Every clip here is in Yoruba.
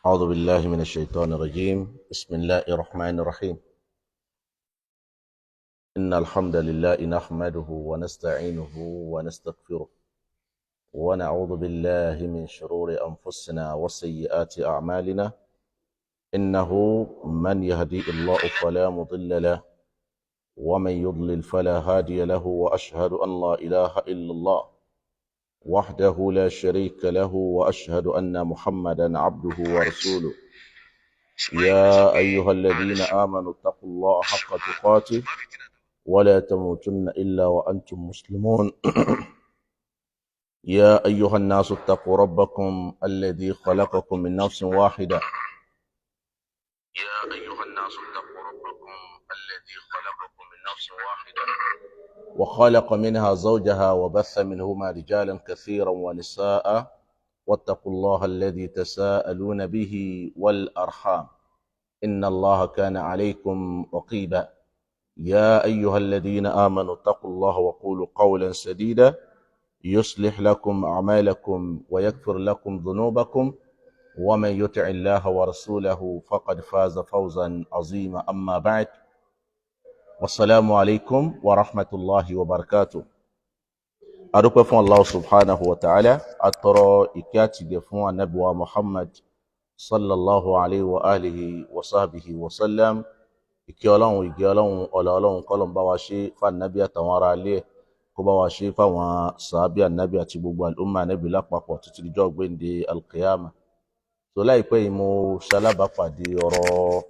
أعوذ بالله من الشيطان الرجيم. بسم الله الرحمن الرحيم. إن الحمد لله نحمده ونستعينه ونستغفره، ونعوذ بالله من شرور أنفسنا وسيئات أعمالنا. إنه من يهدي الله فلا مضل له، ومن يضلل فلا هادي له، وأشهد أن لا إله إلا الله وحده لا شريك له، وأشهد أن محمدا عبده ورسوله. يا أيها الذين آمنوا اتقوا الله حق تقاته ولا تموتن إلا وأنتم مسلمون. يا أيها الناس اتقوا ربكم الذي خلقكم من نفس واحدة. يا أيها الناس اتقوا ربكم الذي خلقكم من نفس واحدة وخلق منها زوجها وبث منهما رجالا كثيرا ونساء، واتقوا الله الذي تساءلون به والأرحام، إن الله كان عليكم رقيبا. يا أيها الذين آمنوا اتقوا الله وقولوا قولا سديدا، يصلح لكم أعمالكم ويغفر لكم ذنوبكم، ومن يطع الله ورسوله فقد فاز فوزا عظيما. أما بعد، والسلام عليكم ورحمة الله وبركاته. Adúpẹ́ fún Allah subhanahu wa ta'ala, atọrọ ìkẹ́ àtìgẹ̀ fún anabiwa Muhammad sallallahu alayhi wa alihi wa sahbihi wa sallam. Ìkẹ́ Ọlọ́run, ìgẹ́ Ọlọ́run, ọlá Ọlọ́run kọ́lọ̀ ń bá wa ṣe fún anabi àtàwọn ará ilé ẹ̀, kó bá wa ṣe fáwọn sàábì anabi àti gbogbo al'umma anabi lápapọ̀ títí dijọ́ gbéǹde alqiyama. So láìpẹ́ yìí, mo ṣalábàápàdé ọ̀rọ̀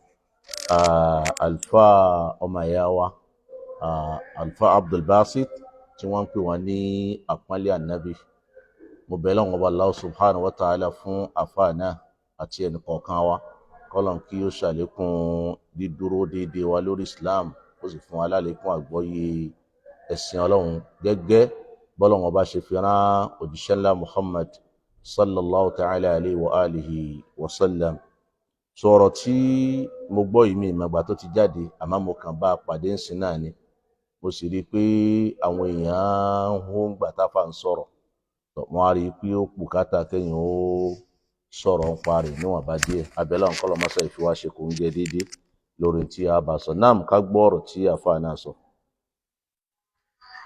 alfa ọmọ ìyá wa, Alfa Abdulbasit, tí wọ́n ń pè wọ́n ní àpọ́nlé ànábì. Mo bẹ̀ lọ́wọ́ ọba Allah subhanahu wa ta'ala fún àfa náà àti ẹnìkọ̀ọ̀kan wa, kọ́lọ̀n kí ó ṣàlékún dídúró déédéé wa lórí Islam, ó sì fún wa lálékún àgbọ́yé ẹ̀sìn Ọlọ́run gẹ́gẹ́ bọ́lọ́run ọba ṣe fi rán òjíṣẹ́ ńlá Muhammad sallallahu ta'ala alayhi wa alihi wa sallam. Sọ̀rọ̀ tí mo gbọ́ yìí, mi ìmọ̀gbà tó ti jáde, àmọ́ mo kàn bá a pàdé ń sin náà ni. Mo sì rí i pé àwọn èèyàn ń hó ńgbà táfà ń sọ̀rọ̀. Wọ́n á rí i pé ó bùkátà kéèyàn ó sọ̀rọ̀ ń parí níwọ̀nba díẹ̀. Abẹ́lẹ́ ọ̀nkọ́ lọ́mọ́sá ìfiwá ṣe kò ń jẹ déédéé lórí tí a bá sọ náà. Ká gbọ́ ọ̀rọ̀ tí àfa náà sọ.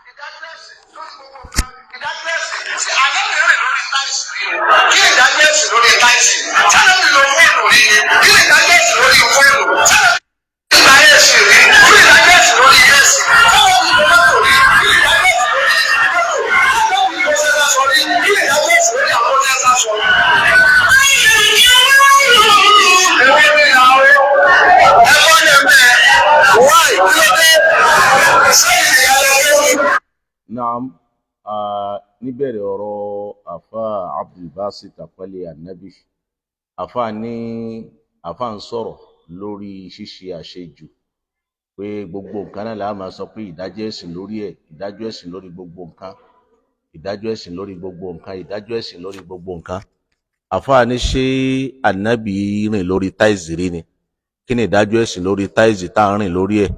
Ìdájọ́ ẹ̀sìn lórí gbogbo nǹkan, ìdájọ́ ẹ̀sìn ṣe ànábì rìn lórí tiles rí? Kí ni ìdájọ́ ẹ̀sìn lórí tiles? Sànábì lo fóònù rí ni? Kí ni ìdájọ́ ẹ̀sìn lórí fóònù? Sànábì gba ẹ̀sìn rí? Kí ni ìdájọ́ ẹ̀sìn lórí ẹ̀sìn? Sànábì lo mọ́tò rí? Kí ni ìdájọ́ ẹ̀sìn lórí mọ́tò? Sànábì lo sẹ́sà sọ rí? Kí ni ìdájọ́ ẹ̀sìn lórí àwọn sẹ́sà sọ? Èwo ni àwọn ẹ̀kọ́ lè bẹ̀ wáì? Kí ló dé sẹ́yìn ìyá lẹ́gbẹ̀ẹ́? Naam, níbẹ̀rẹ̀ ọ̀rọ̀ àfa Abdulbasit àpẹẹlẹ ànábì, àfa ní àfa ń sọ̀rọ̀ lórí ṣíṣe àṣejù, pé gbogbo nǹkan náà la máa sọ pé ìdájọ́ ẹ̀sìn lórí ẹ̀, ìdájọ́ ẹ̀sìn lórí gbogbo nǹkan, ìdájọ́ ẹ̀sìn lórí gbogbo nǹkan, ìdájọ́ ẹ̀sìn lórí gbogbo nǹkan. Àfa ní ṣé ànábì rìn lórí tiles rí ni? Kí ni ìdájọ́ ẹ̀sìn lórí tiles tá à ń rìn lórí ẹ̀?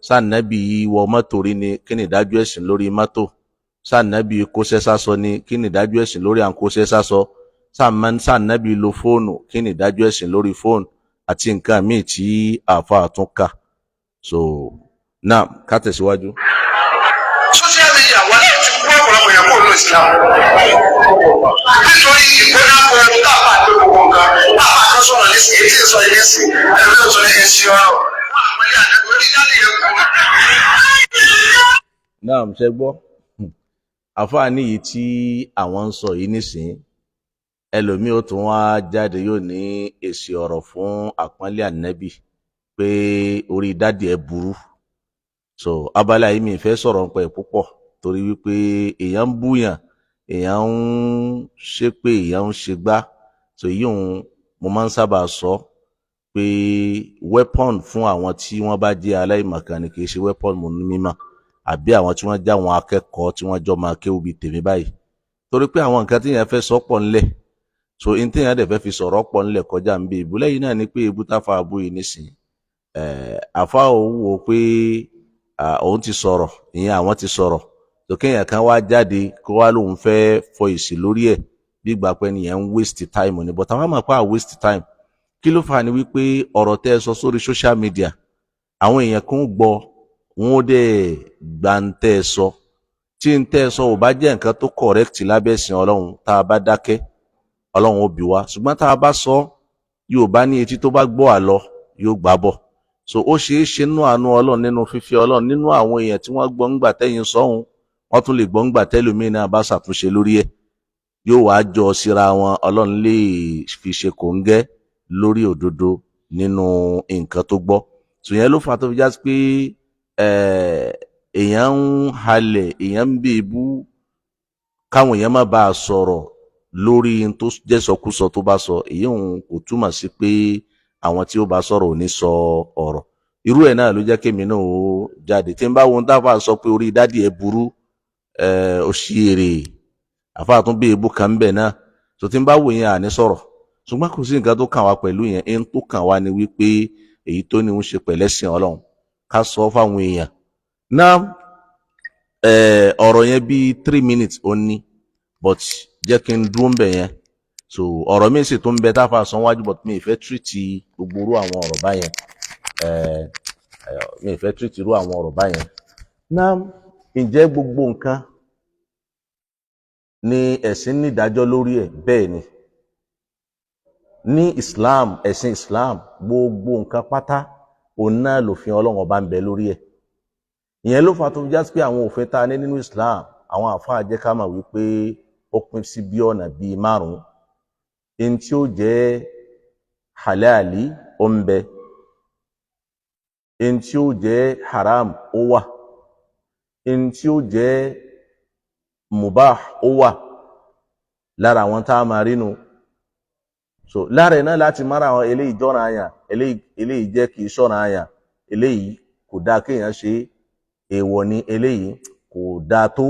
Sànábì wọ mọ́tò rí ni? Kí ni ìdájọ́ ẹ̀sìn lórí mọ́tò? Sànábì kóṣẹ́ sásọ ni? Kí ni ìdájọ́ ẹ̀sìn lórí à ń kóṣẹ́ sásọ? Sànábì lo fóònù? Kí ni ìdájọ́ ẹ̀sìn lórí fóònù? Àti nǹkan míì tí àáfàá tún kà. So náà, ká tẹ̀síwájú. Social media wà láti ti kú ọ̀pọ̀lọpọ̀ yẹn kó ló Islam nítorí ìgbóná kó tá a máa gbé gbogbo nǹkan. A máa kan sọ̀rọ̀ nísìnyí, èyí tí ń sọ yìí nísìnyí, ẹ̀rọ tó sọ yẹn sí ọ̀rọ̀ fún àpẹẹrẹ àdàgbò orí jáde yẹn kú. Náà ṣe gbọ́, àáfàá níyì tí àwọn ń sọ yìí nísìnyí, ẹlòmíì ó tún wá jáde, yóò ní èsì ọ̀rọ̀ fún àpọ́nlé ànábì, pé orí dádì ẹ̀ burú. So abala yìí, mi ì fẹ́ sọ̀rọ̀ nípa ẹ̀ púpọ̀, torí wípé èèyàn ń búyàn, èèyàn ń ṣépè, èèyàn ń ṣègbà. So èyí òun mo máa ń sábà sọ pé weapon fún àwọn tí wọ́n bá jẹ́ aláìmọ̀kan ni, kì í ṣe weapon mo ní mímọ̀ àbí àwọn tí wọ́n já àwọn akẹ́kọ̀ọ́ tí wọ́n jọ máa kéwú bíi tèmi báyìí, torí pé àwọn nǹkan tí èèyàn fẹ́ sọ pọ̀ ńlẹ̀. So n tí èèyàn dẹ̀ fẹ́ fi sọ̀rọ̀ pọ̀ ńlẹ̀ kọjá ń bí ìbúlẹ̀ yìí náà ni pé ebú táfa abú yìí nísìnyí, àfa òun wò pé òun ti sọ̀rọ̀, ìyẹn àwọn ti sọ̀rọ̀ tó, kéèyàn kan wá jáde kó wá lóun fẹ́ fọ èsì lórí ẹ̀, bí ìgbà pé nìyẹn ń waste time ni. But àwọn àmọ̀ pé à waste time. Kí ló fà ní wípé ọ̀rọ̀ tẹ́ ẹ sọ sórí social media, àwọn èèyàn kan gbọ́, wọn ó dẹ̀ gbà ń tẹ́ ẹ sọ. Tí ń tẹ́ ẹ sọ ò bá jẹ́ nǹkan tó correct lábẹ́ ẹ̀sìn Ọlọ́run, tá a bá dákẹ́, Ọlọ́run ó bi wá. Ṣùgbọ́n tá a bá sọ, yóò bá ní etí tó bá gbọ́ àlọ yóò gbà bọ̀. So ó ṣeé ṣe nínú àánú Ọlọ́run, nínú fífi Ọlọ́run, nínú àwọn èèyàn tí wọ́n gbọ́ ńgbà tẹ́yìn sọ́hun, wọ́n tún lè gbọ́ ńgbà tẹ́lòmíín náà bá ṣàtúnṣe lórí ẹ̀, yóò wá jọ síra wọn. Ọlọ́run lè fi ṣe kòńgẹ́ lórí òdodo nínú nǹkan tó gbọ́. Tòyẹn ló fà tó fi já sí pé èèyàn ń halẹ̀, èèyàn ń bèébú káwọn èèyàn má bàa sọ̀rọ̀ lórí n tó jẹ́ sọkúsọ tó bá sọ. Èyí òun kò túmọ̀ sí pé àwọn tí ó bá sọ̀rọ̀ ò ní sọ ọ̀rọ̀. Irú ẹ̀ náà ló jẹ́ kémi náà ó jáde. Tí n bá wo ohun táfà sọ pé orí daddy ẹ̀ burú, ó ṣí èrè àfáà tún bí ebú kan bẹ̀ náà tó tí n bá wò yẹn, àní sọ̀rọ̀. Ṣùgbọ́n kò sí nǹkan tó kàn wá pẹ̀lú yẹn. Ẹni tó kàn wá ni wípé èyí tó ní ń ṣe pẹ̀lẹ́sìn Ọlọ́run, ká sọ fáwọn èèyàn náà. Ọ̀rọ̀ yẹn bíi 3 minutes ó ní, but jẹ́ kí n dúró ń bẹ̀ yẹn. So ọ̀rọ̀ mi sì tún ń bẹ táfà sọ wájú, but mi ì fẹ́ treat gbogbo irú àwọn ọ̀rọ̀ báyẹn. Mi ì fẹ́ treat irú àwọn ọ̀rọ̀ báyẹn náà. Ǹjẹ́ gbogbo nǹkan ni ẹ̀sìn ní ìdájọ́ lórí ẹ̀? Bẹ́ẹ̀ ni, ní Islam, ẹ̀sìn Islam, gbogbo nǹkan pátá òun náà lòfin Ọlọ́run Ọba ń bẹ lórí ẹ̀. Ìyẹn ló fà tó fi já sí pé àwọn òfin tá a ní nínú Islam, àwọn àfáà jẹ́ ká mọ̀ wípé ó pín sí bí ọ̀nà bíi márùn-ún. In tí ó jẹ́ halali ó ń bẹ, in tí ó jẹ́ haram ó wà, in tí ó jẹ́ mubah ó wà. Lára àwọn tá a máa rí nu. So lára ẹ̀ náà láti mara àwọn eléyìí jọ́ra àyàn, eléyìí jẹ́ kì í ṣọ́ra àyàn, eléyìí kò dáa kéèyàn ṣe, èèwọ̀ ni, eléyìí kò dáa tó,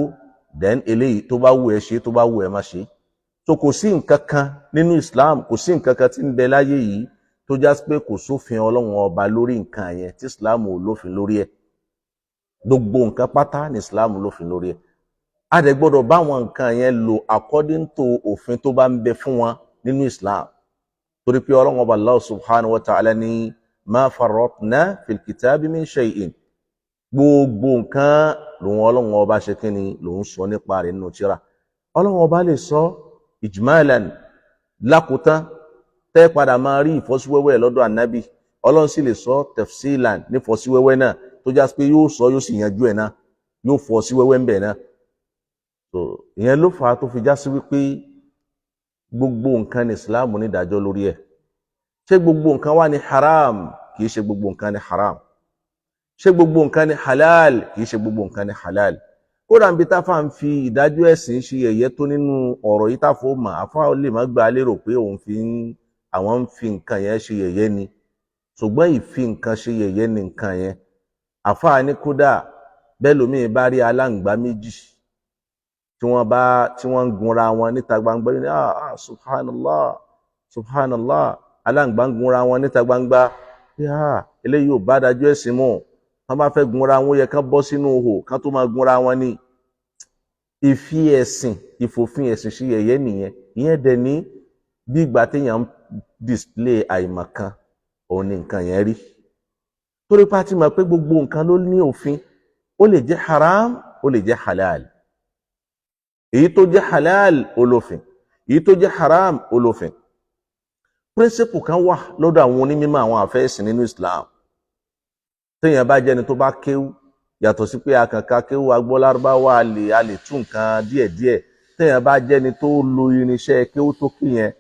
then eléyìí tó bá wù ẹ́ ṣe, tó bá wù ẹ́ má ṣe. So kò sí nǹkan kan nínú Islam, kò sí nǹkan kan tí ń bẹ láyé yìí tó já sí pé kò sófin Ọlọ́run Ọba lórí nǹkan yẹn tí Islam ò lófin lórí ẹ̀. Gbogbo nǹkan pátá ní Islam lófin lórí ẹ̀. A dẹ̀ gbọ́dọ̀ bá àwọn nǹkan yẹn lò according to òfin tó bá ń bẹ fún wọn nínú Islam, torí pé Ọlọ́run Ọba Allah subhanahu wa ta'ala ní ma farratna fil kitabi min shay'in. Gbogbo nǹkan lòun Ọlọ́run Ọba ṣe kí ni lòun sọ nípa rẹ̀ nínú tírà. Ọlọ́run Ọba lè sọ ijmalan, lákòótán, tẹ́ padà máa rí ìfọ́síwẹ́wẹ́ lọ́dọ̀ ànábì. Ọlọ́run sì lè sọ tafsilan, nífọ́síwẹ́wẹ́ náà, tó já sí pé yóò sọ, yóò sì yanjú ẹ̀ náà, yóò fọ́ sí wẹ́wẹ́ ń bẹ̀ náà. So ìyẹn ló fà á tó fi já sí wípé gbogbo nǹkan ní Islam ní ìdájọ́ lórí ẹ̀. Ṣé gbogbo nǹkan wà ní haram? Kì í ṣe gbogbo nǹkan ní haram. Ṣé gbogbo nǹkan ní halal? Kì í ṣe gbogbo nǹkan ní halal. Kódà níbi táfà ń fi ìdájọ́ ẹ̀sìn ṣe yẹ̀yẹ́ tó nínú ọ̀rọ̀ yìí, táfà ó mà àfà lè má gba lérò pé òun fi ń àwọn ń fi nǹkan yẹn ṣe yẹ̀yẹ́ ni, ṣùgbọ́n ìfi nǹkan ṣe yẹ̀yẹ́ ni nǹkan yẹn. Àfà ní kódà bẹ́ẹ̀ lómi bá rí aláǹgbá méjì tí wọ́n bá tí wọ́n ń gunra wọn níta gbangba ní, "Ah ah, subhanallah, subhanallah, aláǹgbá ń gunra wọn níta gbangba." Ah, eléyìí ò bá dájú ẹ̀sìn mu. Wọ́n bá fẹ́ gunra wọn, yẹ kán bọ́ sínú ihò kán tó máa gunra wọn ni. Ìfi ẹ̀sìn, ìfòfin ẹ̀sìn ṣe yẹ̀yẹ́ nìyẹn. Ìyẹn dẹ̀ ní bí ìgbà téèyàn ń display àìmọ̀kan òun ni nǹkan yẹn rí, torí pa ti mọ̀ pé gbogbo nǹkan ló ní òfin. Ó lè jẹ́ haram, ó lè jẹ́ halal. Èyí tó jẹ́ halal ó lófin, èyí tó jẹ́ haram ó lófin. Principle kan wà lọ́dọ̀ àwọn onímọ̀, àwọn àfẹ́sìn nínú Islam. Téèyàn bá jẹ́ni tó bá kéwú, yàtọ̀ sí pé akànká kéwú agbọ́ lárúbáwá, a lè tún nǹkan díẹ̀díẹ̀. Téèyàn bá jẹ́ni tó lo irinṣẹ́ kéwú tó kí yẹn,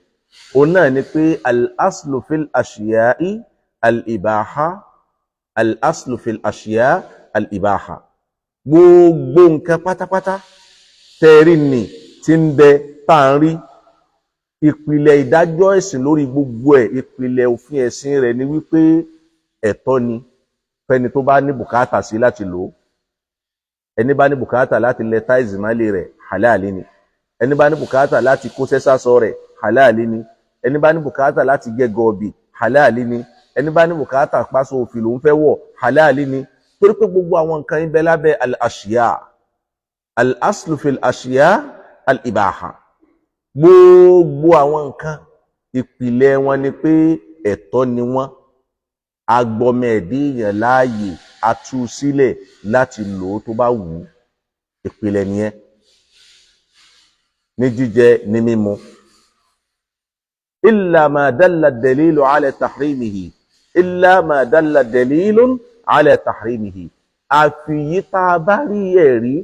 òun náà ni pé al-aslu fil ashiya'i al-ibaha, al-aslu fil ashiya al-ibaha. Gbogbo nǹkan pátápátá tẹ́rí ni tí ń bẹ tá à ń rí, ìpìlẹ̀ ìdájọ́ ẹ̀sìn lórí gbogbo ẹ̀, ìpìlẹ̀ òfin ẹ̀sìn rẹ̀ ni wípé ẹ̀tọ́ ni fẹ́ni tó bá ní bùkátà sí láti lò ó. Ẹni bá ní bùkátà láti lẹ tiles mọ́lé rẹ̀, halali ni. Ẹni bá ní bùkátà láti kó sẹ́sàsọ rẹ̀, halali ni. Ẹni bá ní bùkátà láti gẹ gọ̀ọ̀bì, halali ni. Ẹni bá ní bùkátà pásọ òfì lòún fẹ́ wọ̀, halali ni, torí pé gbogbo àwọn nǹkan yìí bẹ lábẹ́ al-ashiya, al-aslu fil ashiya al-ibaha. Gbogbo àwọn nǹkan, ìpìlẹ̀ wọn ni pé ẹ̀tọ́ ni wọ́n, agbọmọ ẹ̀dí èèyàn láàyè, a tú sílẹ̀ láti lò ó tó bá wù ú. Ìpìlẹ̀ nìyẹn, ní jíjẹ ní mímu. Illa ma dalla dalilu ala tahrimihi, illa ma dalla dalilun ala tahrimihi. Àfi yí tá a bá rí ẹ̀rí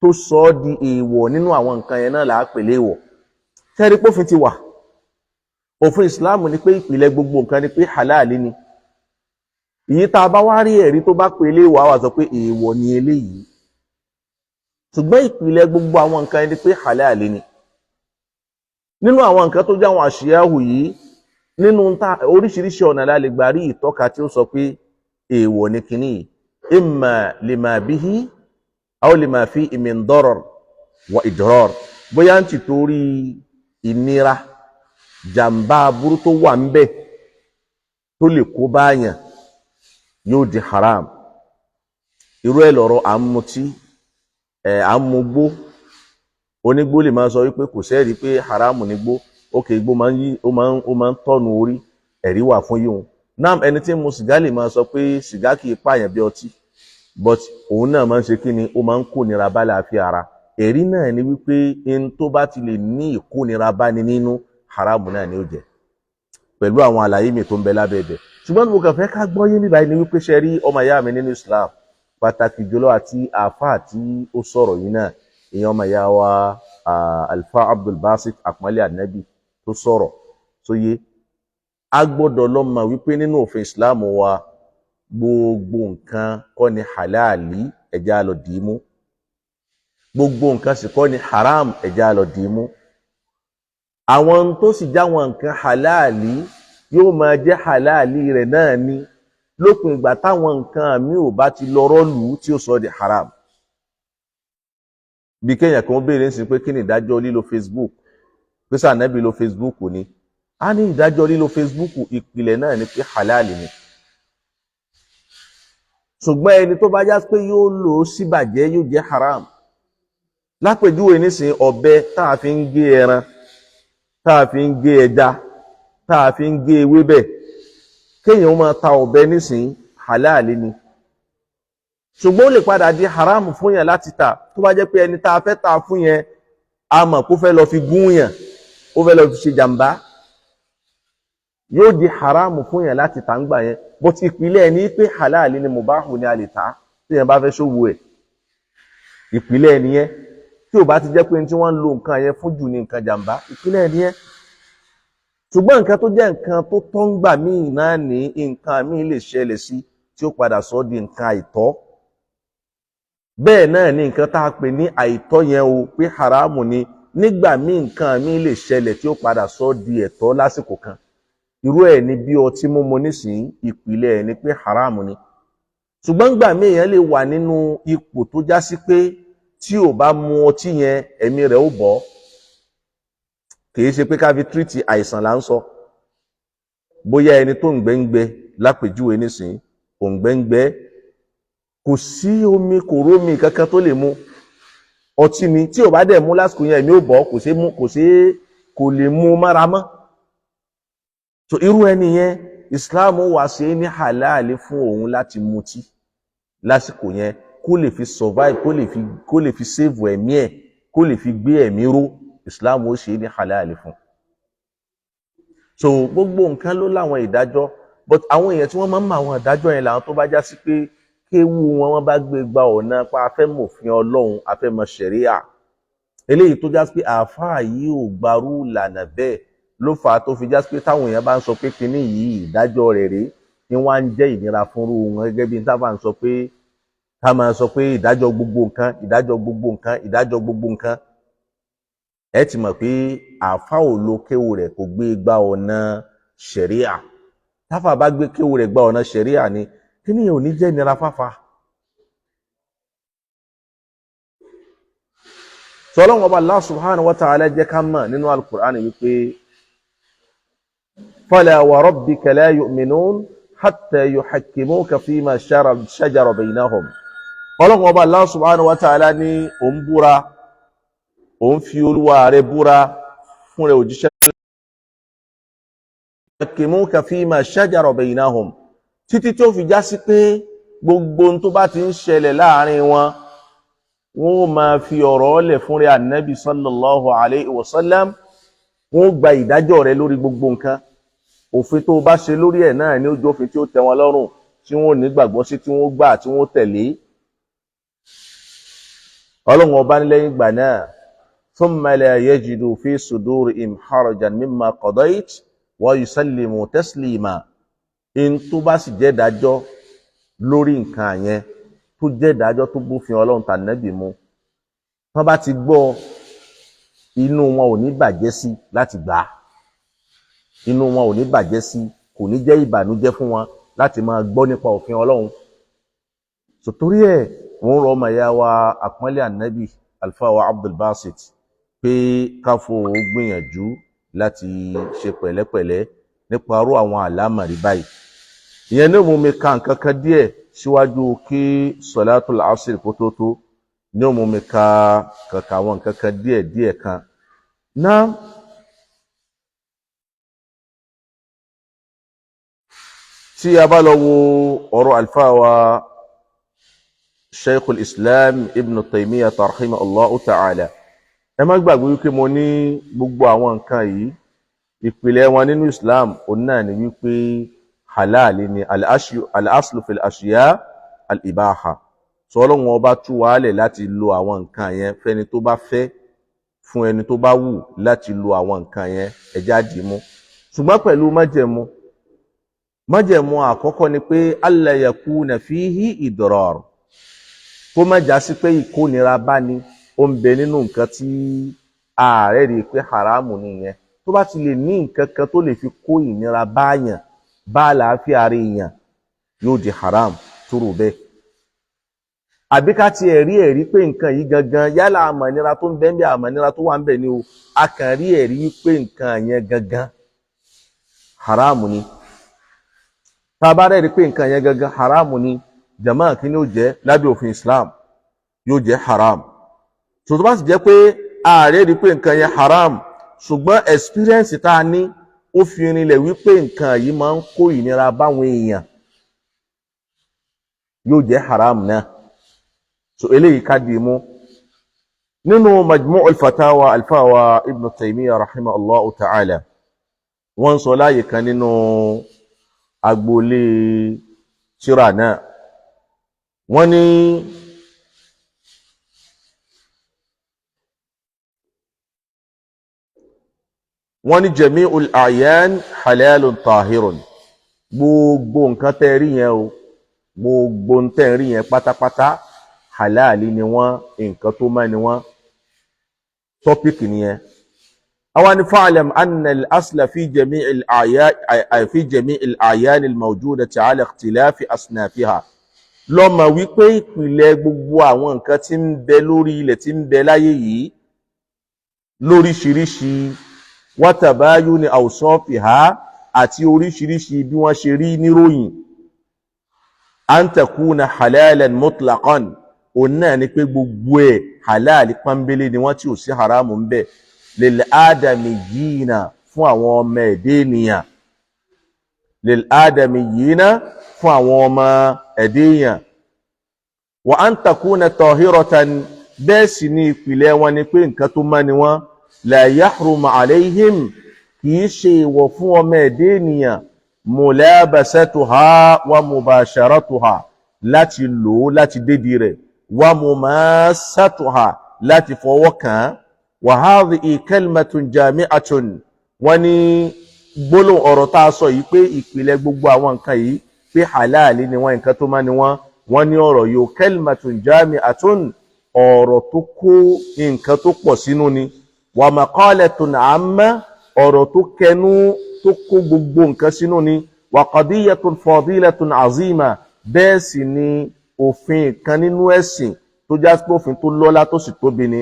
tó sọ ọ́ di èèwọ̀ nínú àwọn nǹkan yẹn náà là á pè léèwọ̀. Tẹ́rí pófin ti wà? Òfin Islam ni pé ìpìlẹ̀ gbogbo nǹkan ni pé halali ni. Ìyí tá a bá wá rí ẹ̀rí tó bá pè léèwọ̀, á wà sọ pé èèwọ̀ ni eléyìí. Ṣùgbọ́n ìpìlẹ̀ gbogbo àwọn nǹkan yẹn ni pé halali ni. Nínú àwọn nǹkan tó jẹ́ àwọn àṣìyáhù yìí, nínú ta oríṣiríṣi ọ̀nà la lè gbà rí ìtọ́ka tí ó sọ pé èèwọ̀ ni kínní yìí. Imma lima bihi aw lima fi min darar wa idrar. Bóyá ń ti torí ìnira, jàǹbá, aburú tó wà ń bẹ̀ tó lè kó báyàn, yóò di haram. Irú ẹ̀ lọ̀rọ̀ à ń mutí ẹ̀, à ń mugbó. Onígbó lè máa sọ wípé kò sẹ́ẹ̀rí pé haram nígbó. Ókè, igbó máa ń yí, ó máa ń tọ̀nù orí, ẹ̀rí wà fún yíhun náà. Ẹni tí ń mu sìgá lè máa sọ pé sìgá kì í pààyàn bí ọtí, but òun náà máa ń ṣe kí ni, ó máa ń kónira bá láàfin ara. Ẹ̀rí náà ni wípé n tó bá ti lè ní ìkónira bá ní nínú, haramu náà ni ó jẹ́, pẹ̀lú àwọn àlàyé mi tó ń bẹ lábẹ́ ibẹ̀. Ṣùgbọ́n mo kàn fẹ́ ká gbọ́ yé níbàyìí ni wípé, ṣe rí ọmọ ìyá mi nínú Islam, pàtàkì jùlọ àti àáfàá tí ó sọ̀rọ̀ yìí náà, ìyẹn ọmọ ìyá wa Alfa Abdul Basit Àpọ́nlé Ànábì tó sọ̀rọ̀ sóyé, a gbọ́dọ̀ lọ mọ̀ wípé nínú òfin Islam wa, gbogbo nǹkan kọ́ ni halali, ẹ̀já lọ dì í mú. Gbogbo nǹkan sì kọ́ ni haram, ẹ̀já lọ dì í mú. Àwọn tó sì jáwọn nǹkan halali yóò máa jẹ́ halali rẹ̀ náà ni lópin ìgbà táwọn nǹkan mi ò bá ti lọ rọ́ọ̀lù tí ó sọ di haram. Bí kéèyàn kan béèrè ń sìn pé kí ni ìdájọ́ lílo Facebook, pé sáà nẹ́bí lo Facebook ni, a ní ìdájọ́ lílo Facebook, ìpìlẹ̀ náà ni pé halali ni. Ṣùgbọ́n ẹni tó bá já pé yóò lò ó síbàjẹ́, yóò jẹ́ haram. Lápèjúwe nísìnyí, ọ̀bẹ tá a fi ń gé ẹran, tá a fi ń gé ẹja, tá a fi ń gé ewébẹ̀, kéèyàn máa ta ọ̀bẹ nísìnyí, halali ni. Ṣùgbọ́n ó lè padà di haram fún yàn láti tà tó bá jẹ́ pé ẹni tá a fẹ́ tà fún yẹn, a mọ̀ kó fẹ́ lọ fi gún yàn, ó fẹ́ lọ fi ṣe jàǹbá, yóò di haram fún yàn láti tà ń gbà yẹn. But ìpìlẹ̀ ẹ̀ ní pé halali ni, mubahu ni, a lè tà tí yẹn bá fẹ́ ṣòwò ẹ̀. Ìpìlẹ̀ ẹ̀ nìyẹn. Tí ò bá ti jẹ́ pé tí wọ́n ń lo nǹkan yẹn fún jù ní nǹkan jàǹbá, ìpìlẹ̀ ẹ̀ nìyẹn. Ṣùgbọ́n nǹkan tó jẹ́ nǹkan tó tọ́ ń gbà míì náà ní, nǹkan míì lè ṣẹlẹ̀ sí tí ó padà sọ di nǹkan àìtọ́. Bẹ́ẹ̀ náà ni nǹkan tá a pè ní àìtọ́ yẹn o, pé haramu ni, nígbà míì nǹkan míì lè ṣẹlẹ̀ tí ó padà sọ di ẹ̀tọ́ lásìkò kan. Irú ẹ̀ ní bí ọtí mímu nísìnyí, ìpìlẹ̀ ẹ̀ ni pé haramu ni. Ṣùgbọ́n gbà míì, èèyàn lè wà nínú ipò tó já sí pé tí ò bá mu ọtí yẹn, ẹ̀mí rẹ̀ ó bọ́. Kìí ṣe pé ká fi treat àìsàn là ń sọ. Bóyá ẹni tó ń gbẹ́ngbẹ́ lápèjúwe nísìnyí, òǹgbẹ́ngbẹ́, kò sí omi, kò rómi kankan tó lè mu, ọtí ni. Tí ò bá dẹ̀ mú lásìkò yẹn, ẹ̀mí ò bọ́, kò ṣeé mú, kò ṣeé, kò lè mú mára mọ́. So irú ẹni yẹn, Islam wá ṣe ní halali fún òun láti mutí lásìkò yẹn, kó lè fi survive, kó lè fi save ẹ̀mí ẹ̀, kó lè fi gbé ẹ̀mí ró. Islam ó ṣe ní halali fún. So gbogbo nǹkan ló láwọn ìdájọ́, but àwọn èèyàn tí wọ́n máa ń mọ àwọn ìdájọ́ yẹn làwọn tó bá já sí pé kéwú wọn, wọ́n bá gbé gba ọ̀nà pa afẹ́mòfin Ọlọ́run, afẹ́mọ̀ ṣẹ̀ríà. Eléyìí tó já sí pé àáfàá yìí ò gbarú ìlànà bẹ́ẹ̀ ló fà á tó fi já sí pé táwọn èèyàn bá ń sọ pé kinní yìí, ìdájọ́ rẹ̀ rèé, ni wọ́n á ń jẹ́ ìnira fúnrú wọn, gẹ́gẹ́ bí tábà ń sọ pé ká máa sọ pé ìdájọ́ gbogbo nǹkan, ìdájọ́ gbogbo nǹkan, ìdájọ́ gbogbo nǹkan. Ẹ ti mọ̀ pé àáfàá ò lo kéwú rẹ̀, kò gbé gba ọ̀nà ṣẹ̀ríà. Táfà bá gbé kéwú rẹ̀ gba ọ̀nà ṣẹ̀ríà ni, kíní yẹn ò ní jẹ́ ìnira fáfa. Sọlọ́wọ́n ọba Allah subhanahu wa ta'ala jẹ́ ká mọ̀ nínú al-Qur'an wípé fala wa rabbika la yu'minun hatta yuhakkimuka fima shajara baynahum. Ọlọ́wọ́n ọba Allah subhanahu wa ta'ala ní òun búra, òun fi olúwa rẹ̀ búra fún rẹ̀ òjíṣẹ́. Yuhakkimuka fima shajara baynahum, títí tó fi já sí pé gbogbo ohun tó bá ti ń ṣẹlẹ̀ láàrin wọn, wọn ó máa fi ọ̀rọ̀ lẹ̀ fún rẹ̀ ànábì sallallahu alayhi wa sallam. Wọn ó gba ìdájọ́ rẹ̀ lórí gbogbo nǹkan. Òfin tó bá ṣe lórí ẹ̀ náà ní ó jẹ́ òfin tí ó tẹ́ wọn lọ́rùn, tí wọn ò ní gbàgbọ́ sí, tí wọn ó gbà, tí wọn ó tẹ̀lé. Ọlọ́run ọba ní lẹ́yìn ìgbà náà, thumma la yajidu fi sudurihim harajan mimma qadayt wa yusallimu taslima. In tó bá sì jẹ́ ìdájọ́ lórí nǹkan yẹn, tó jẹ́ ìdájọ́ tó bófin Ọlọ́run tànẹ́bì mu, wọ́n bá ti gbọ́, inú wọn ò ní bàjẹ́ sí láti gbà á. Inú wọn ò ní bàjẹ́ sí, kò ní jẹ́ ìbànújẹ́ fún wọn láti máa gbọ́ nípa òfin Ọlọ́run. Sòtórí ẹ̀, wọ́n rọ ọmọ ìyá wa àpọ́nlé ànábì Alfa wa Abdul Basit pé káfó gbìyànjú láti ṣe pẹ̀lẹ́pẹ̀lẹ́ nípa arú àwọn àlámọ̀rí báyìí. Ìyẹn ní mú mi ka nǹkan kan díẹ̀ síwájú kí sọ̀látùl asr kó tó tó, ní mú mi ka kàkà àwọn nǹkan kan díẹ̀ díẹ̀ kan náà. Tí a bá lọ wo ọ̀rọ̀ àlùfáà wa Sheikhul Islam Ibn Taymiyyah rahimahullahu ta'ala, ẹ má gbàgbé wípé mo ní gbogbo àwọn nǹkan yìí, ìpìlẹ̀ wọn nínú Islam òun náà ni wípé halali ni, al-aslu fil ashiya al-ibaha. Sọ Ọlọ́run ọba tú wàálẹ̀ láti lo àwọn nǹkan yẹn fẹ́ni tó bá fẹ́, fún ẹni tó bá wù láti lo àwọn nǹkan yẹn, ẹjẹ́ àdìmú, ṣùgbọ́n pẹ̀lú májẹ̀mú. Májẹ̀mú àkọ́kọ́ ni pé alla yakuna fihi idrar, kó má já sí pé ìkónira bá ní ó ń bẹ nínú nǹkan tí ààrẹ rí i pé haramu nìyẹn. Tó bá ti lè ní nǹkan kan tó lè fi kó ìnira báyàn, bá àlàáfíà ara èèyàn, yóò di haram túrò bẹ́ẹ̀. Àbí ká tiẹ̀ rí ẹ̀rí pé nǹkan yìí gangan, yálà àmọ̀nira tó ń bẹ ń bẹ, àmọ̀nira tó wà ń bẹ ni o, a kàn rí ẹ̀rí pé nǹkan yẹn gangan haramu ni. Tá a bá rẹ̀ rí pé nǹkan yẹn gangan haramu ni, jama, kí ni ó jẹ́ lábẹ́ òfin Islam? Yóò jẹ́ haram. Tó bá sì jẹ́ pé ààrẹ rí pé nǹkan yẹn haram, ṣùgbọ́n experience tá a ní ó fi rinlẹ̀ wípé nǹkan yìí máa ń kó ìnira báwọn èèyàn, yóò jẹ́ haram náà. So eléyìí ká dì í mú nínú Majmu' al-Fatawa alfawa Ibn Taymiyyah rahimahullahu ta'ala. Wọ́n ń sọ láàyè kan nínú agboolé tírà náà, wọ́n ní jami'ul a'yan halalun tahirun, gbogbo nǹkan tẹ́ rí yẹn o, gbogbo tẹ́ rí yẹn pátápátá halali ni wọ́n, nǹkan tó má ni wọ́n. Tọ́pìkì nìyẹn. Àwa ni fa'lam anna al-asla fi jami'il a'yan fi jami'il a'yan al-mawjudati ala ikhtilafi asnafiha. Lọ́mọ wípé ìpìlẹ̀ gbogbo àwọn nǹkan tí ń bẹ lórí ilẹ̀, tí ń bẹ láyé yìí lóríṣiríṣi, wa tabayuni awsafiha, àti oríṣiríṣi bí wọ́n ṣe rí níròyìn, an takuna halalan mutlaqan, òun náà ni pé gbogbo ẹ̀ halal pọ́nbélé ni wọ́n, tí ò sí haramu ń bẹ, lil adamiyina, fún àwọn ọmọ ẹ̀dẹ́ ènìyàn, lil adamiyina, fún àwọn ọmọ ẹ̀dẹ́ èèyàn, wa an takuna tahiratan, bẹ́ẹ̀ sì ni ìpìlẹ̀ wọn ni pé nǹkan tó mọ́ ni wọ́n, la yahrumu alayhim, kì í ṣe ìwọ̀ fún ọmọ ẹ̀dẹ́ ènìyàn, mulabasatuha wa mubasharatuha, láti lò ó, láti dédi rẹ̀, wa mumasatuha, láti fọwọ́ kàn án. Wa hadhihi kalimatun jami'atun, wọ́n ní gbólóhùn ọ̀rọ̀ tá a sọ yìí pé ìpìlẹ̀ gbogbo àwọn nǹkan yìí pé halali ni wọ́n, nǹkan tó má ni wọ́n, wọ́n ní ọ̀rọ̀ yìí kalimatun jami'atun, ọ̀rọ̀ tó kó nǹkan tó pọ̀ sínú ni, wa maqalatun amma, ọ̀rọ̀ tó kẹnu tó kó gbogbo nǹkan sínú ni, wa qadiyatun fadilatun azima, bẹ́ẹ̀ sì ni òfin kan nínú ẹ̀sìn tó já sí òfin tó lọ́lá tó sì tóbi ni,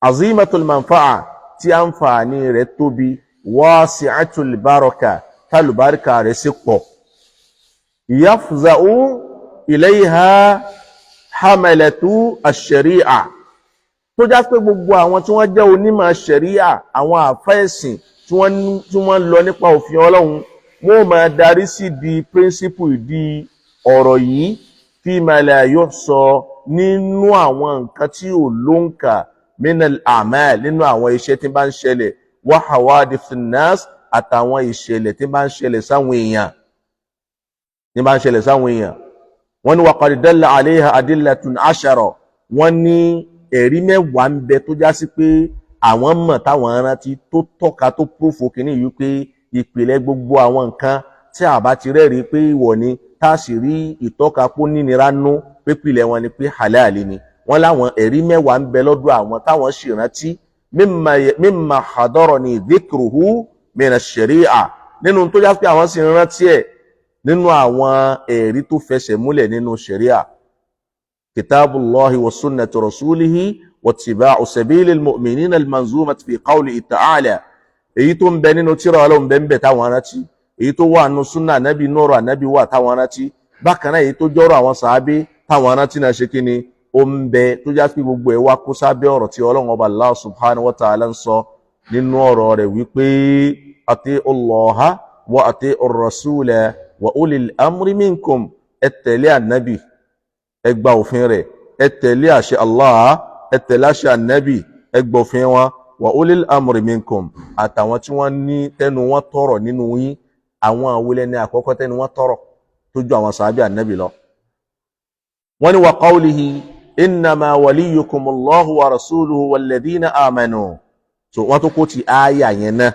azimatul manfa'a, tí àǹfààní rẹ̀ tóbi, wasi'atul baraka, tálùbáríkà rẹ̀ sì pọ̀, yafza'u ilayha hamalatu ash-shari'a, tó já pé gbogbo àwọn tí wọ́n jẹ́ onímọ̀ ṣẹ̀ríà, àwọn àfẹ́ẹ̀sìn tí tí wọ́n lọ nípa òfin Ọlọ́run, wọ́n máa darí sí di principle ìdí ọ̀rọ̀ yìí, fima la yuhsa, nínú àwọn nǹkan tí ò lóǹkà, minal a'mal, nínú àwọn iṣẹ́ tí bá ń ṣẹlẹ̀, wa hawadithin nas, àtàwọn ìṣẹ̀lẹ̀ tí bá ń ṣẹlẹ̀ sáwọn èèyàn, tí bá ń ṣẹlẹ̀ sáwọn èèyàn. Wọ́n ní wa qad dalla alayha adillatun ashara. Wọ́n ní ẹ̀rí 10 ń bẹ tó já sí pé àwọn mọ̀ táwọn rántí tó tọ́ka, tó proof kìíní yìí pé ìpìlẹ̀ gbogbo àwọn nǹkan tí a bá ti rẹ́rìí pé ìwọ̀ ni, tá a sì rí ìtọ́ka pó nínira nú, pé ìpìlẹ̀ wọn ni pé halali ni. Wọ́n láwọn ẹ̀rí 10 ń bẹ lọ́dọ̀ àwọn táwọn sì rántí, mimma hadarani dhikruhu mina sharia, nínú tó já pé àwọn sì rántí ẹ̀ nínú àwọn ẹ̀rí tó fẹsẹ̀ múlẹ̀ nínú sharia: kitabullahi wa sunnati rasulihi wa ittiba'u sabilil mu'minina al-manzumati fi qawlihi ta'ala. Èyí tó ń bẹ nínú tírà Ọlọ́run bẹ ń bẹ táwọn rántí, èyí tó wà nínú súnà ànábì, nọ́rọ̀ ànábì wà táwọn rántí. Bákan náà, èyí tó jọ́rọ̀ àwọn sàábé táwọn rántí náà ṣe kíni, ó ń bẹ, tó já pé gbogbo ẹ̀ wá kó sábẹ́ ọ̀rọ̀ tí Ọlọ́run Ọba Allah subhanahu wa ta'ala ń sọ nínú ọ̀rọ̀ rẹ̀ wípé ati'u Allaha wa ati'u ar-rasula wa ulil amri minkum. Ẹ tẹ̀lé ànábì, ẹ gba òfin rẹ̀, ẹ tẹ̀lé àṣẹ Allah, ẹ tẹ̀lé àṣẹ ànábì, ẹ gba òfin wọn, wa ulil amri minkum, àtàwọn tí wọ́n ní tẹnu wọn tọrọ nínú yín. Àwọn àwòlẹ̀ ní àkọ́kọ́ tẹnu wọn tọrọ tó ju àwọn sàábì ànábì lọ. Wọ́n ní wa qawlihi innama waliyukumullahu wa rasuluhu walladhina amanu. So wọ́n tó kó ti ááyà yẹn náà.